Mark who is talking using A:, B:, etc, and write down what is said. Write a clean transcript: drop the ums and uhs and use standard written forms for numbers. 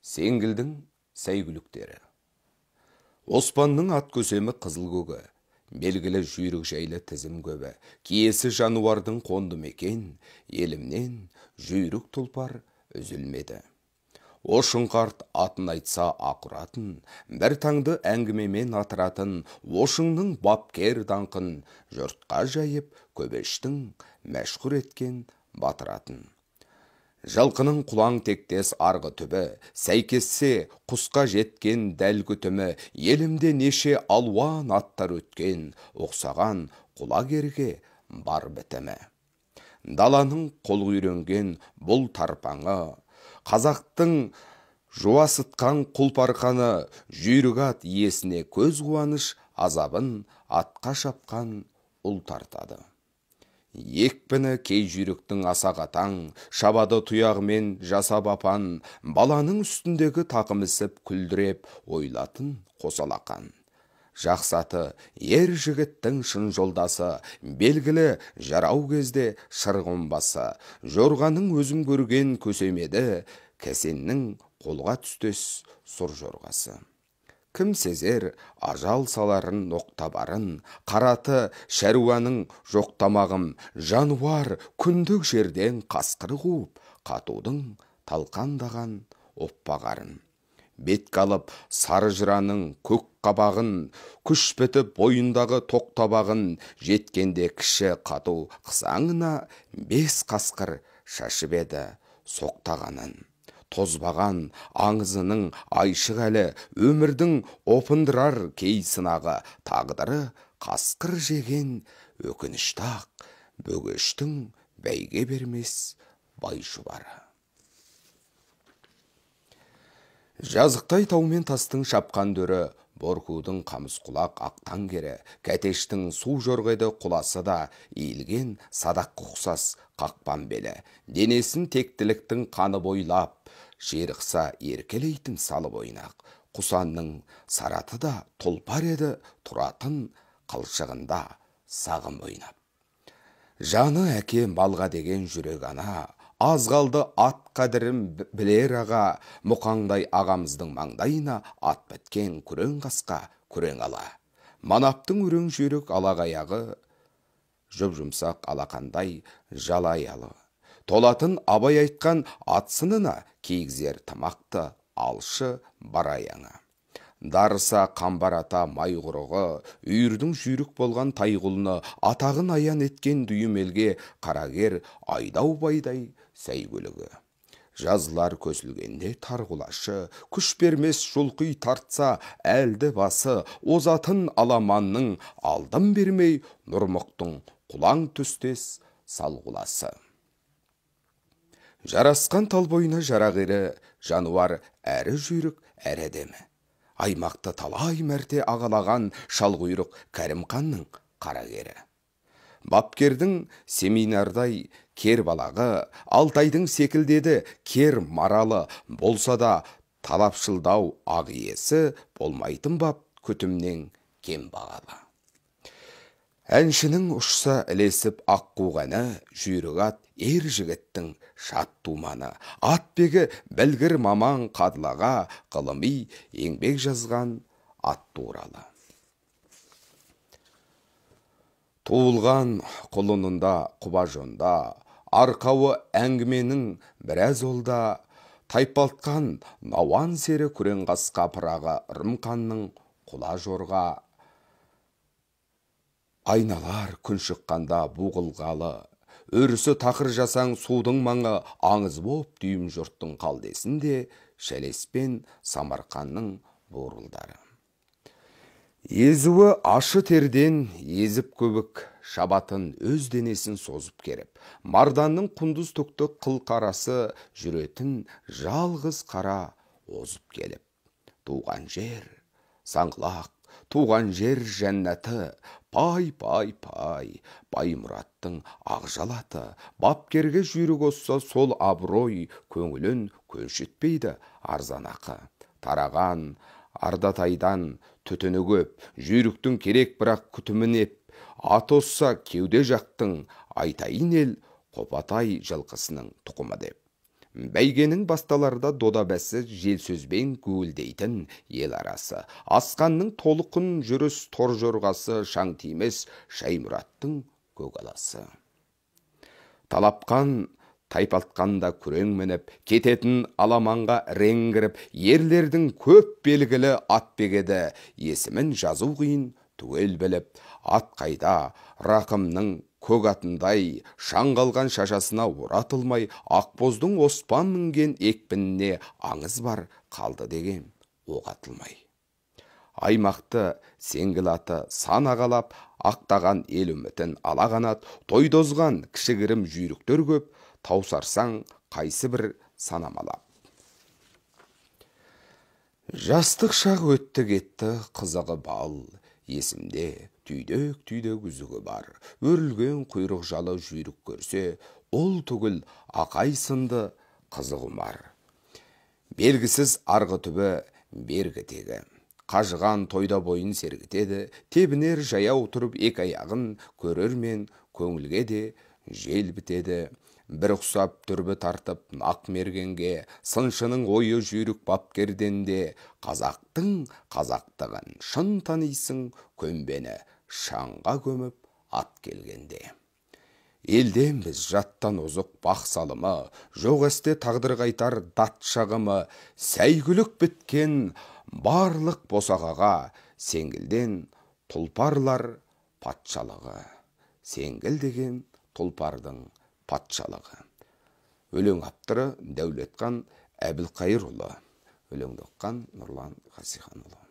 A: Сеңгілдің сәйгүліктері. Оспанның ат көсемі қызыл көгі, белгілі жүйрік жайлы тізім көбі, киесі жануардың қонды мекен, елімнен жүйрік тұлпар үзілмеді. Ошын қарт атын айтса ақұратын, бір таңды әңгімемен атыратын, Ошыңның бапкер даңқын жұртқа жайып, көбештің мәшһүр еткен батыратын. Жылқының құлаң тектес арғы түбі, сәйкессе құсқа жеткен дәл күтімі, елімде неше алуан аттар өткен, ұқсаған құлагерге бар бітімі. Даланың қол үйренген бұл тарпаңы, қазақтың жуасытқан құлпарқаны, жүйрік ат иесіне көз қуаныш, азабын атқа шапқан ұл тартады. Екпіні кей жүйріктің аса қатаң, шабады тұяғымен жасап апан, баланың үстіндегі тақым ісіп күлдіреп ойлатын қосалақан. Жақсы аты ер жігіттің шын жолдасы, белгілі жарау кезде шырғынбасы, жорғаның өзім көрген көсемеді, кәсеннің қолға түстес сұр жорғасы. Кім сезер ажал саларын ноқтабарын, қараты шаруаның жоқтамағым, жануар күндік жерден қасқыр қуып, қатудың талқандаған оппағарын. Бетке алып сары жыраның көк қабағын, күш бітіп бойындағы тоқтабағын, жеткенде кіші қату қысаңына бес қасқыр шашып еді соқтағанын. Тозбаған аңызының айшық әлі, өмірдің опындырар кей сынағы, тағдыры қасқыр жеген өкінішті-ақ, бөгештің бәйге бермес бай шұбары. Жазықтай таумен тастың шапқан дөрі, Боркудың қамыс құлақ ақтан кері, Кәтештің су жорғайды құласы да, иілген садақ ұқсас қақпан белі, денесін тектіліктің қаны бойлап, шерықса еркелейтін салып ойнақ, Құсанның сараты да тұлпар еді, тұратын қылшығында сағым ойнап. Жаны әке малға деген жүрек ана, аз қалды ат қадірін білер аға, мұқаңдай ағамыздың маңдайына ат біткен күрең қасқа күрең ала. Манаптың үрең жүйрік алағаяғы, жұп-жұмсақ алақандай жалаялы. Толатын Абай айтқан ат сынына кигізер тымақты алшы бараяңы. Дарыса Қамбар ата май құрығы, үйірдің жүйрік болған тайғұлыны, атағын аян еткен дүйім елге қарагер айдау байдай сәйгүлігі. Жазылар көсілгенде тарғұлашы, күш бермес жұлқи тартса әлді басы, озатын аламанның алдын бермей Нұрмықтың құлаң түстес салғұласы. Жарасқан тал бойына жарағері, жануар әрі жүйрік, әрі әдемі. Аймақты талай мәрте ағалаған шалқұйрық Кәрімқанның қарагері. Бапкердің семинардай кер балағы, Алтайдың секілдеді кер маралы, болса да талапшылдау ақ иесі, болмайтын бап күтімнен кем бағалы. Әншінің ұшса ілесіп ақ қуғаны, жүйрік ат ер жігіттің шат думаны. Атбегі білгір маман қадылаға ғылыми еңбек жазған ат туралы. Туылған құлынында құбажонда, арқауы әңгіменің біраз олда, тайпалтқан науан сері күрең қасқа пырағы Рымқанның құла жорға. Айналар күн шыққанда бұғылғалы, өрісі тақыр жасаң судың маңы, аңыз боп дүйім жұрттың қалдесінде Шәлеспен Самарқанның бурылдары. Езуі ашы терден езіп көбік шабатын өз денесін созып керіп, Марданның құндыз түкті қыл қарасы жүретін жалғыз қара озып келіп. Туған жер, саңлақ, туған жер жәннаты, пай, пай, пай, Баймұраттың ақжалаты, бапкерге жүйрік озса сол абырой, көңілін көншітпейді арзан ақы. Тараған ардатайдан түтіні көп, жүйріктің керек бірақ күтімін еп, ат озса кеуде жақтың, айтайын ел, қопатай жылқысының тұқымы деп. Бәйгенің басталарда дода бәсі жел сөзбен гуілдейтін ел арасы. Асқанның толқын жүріс тор жорғасы шаң тимес Шаймұраттың көк аласы. Талапқан тайпалтқанда күрең мініп, кететін аламанға рең кіріп, ерлердің көп белгілі ат бегеді, есімін жазу қиын түгел біліп, ат қайда Рақымның көк атындай, шаң қалған шашасына оратылмай, Ақбоздың Оспан мінген екпініне аңыз бар қалды деген оқ атылмай. Аймақты сеңгіл аты сан ағалап, ақтаған ел үмітін ала қанат, тойдозған кішігірім жүйріктер көп, таусарсаң қайсы бір санамалап. Жастық шақ өтті кетті қызығы бал, есімде түйдек-түйдек үзігі бар. Өрілген құйрық жалы жүйрік көрсе, ол түгіл ақай сынды қызығұмар. Белгісіз арғы түбі бергі тегі. Қажыған тойда бойын сергітеді, тебінер жаяу тұрып екі аяғын көрермен көңілге де жел бітеді. Бір ұқсап түрбі тартып нақ мергенге, сыншының ойы жүйрік бапкерден де, қазақтың қазақтығын шын танисың, көмбені шаңға көміп ат келгенде. Елден біз жаттан озық бақ салымы, жоқ әсте тағдыр қайтар дат шағымы, сәйгүлік біткен барлық босағаға, сеңгілден тұлпарлар патшалығы. Сеңгіл деген тұлпардың патшалығы. Өлең авторы Дәулетхан Әбілқайырұлы. Өлеңді оқыған Нұрлан Хасиханұлы.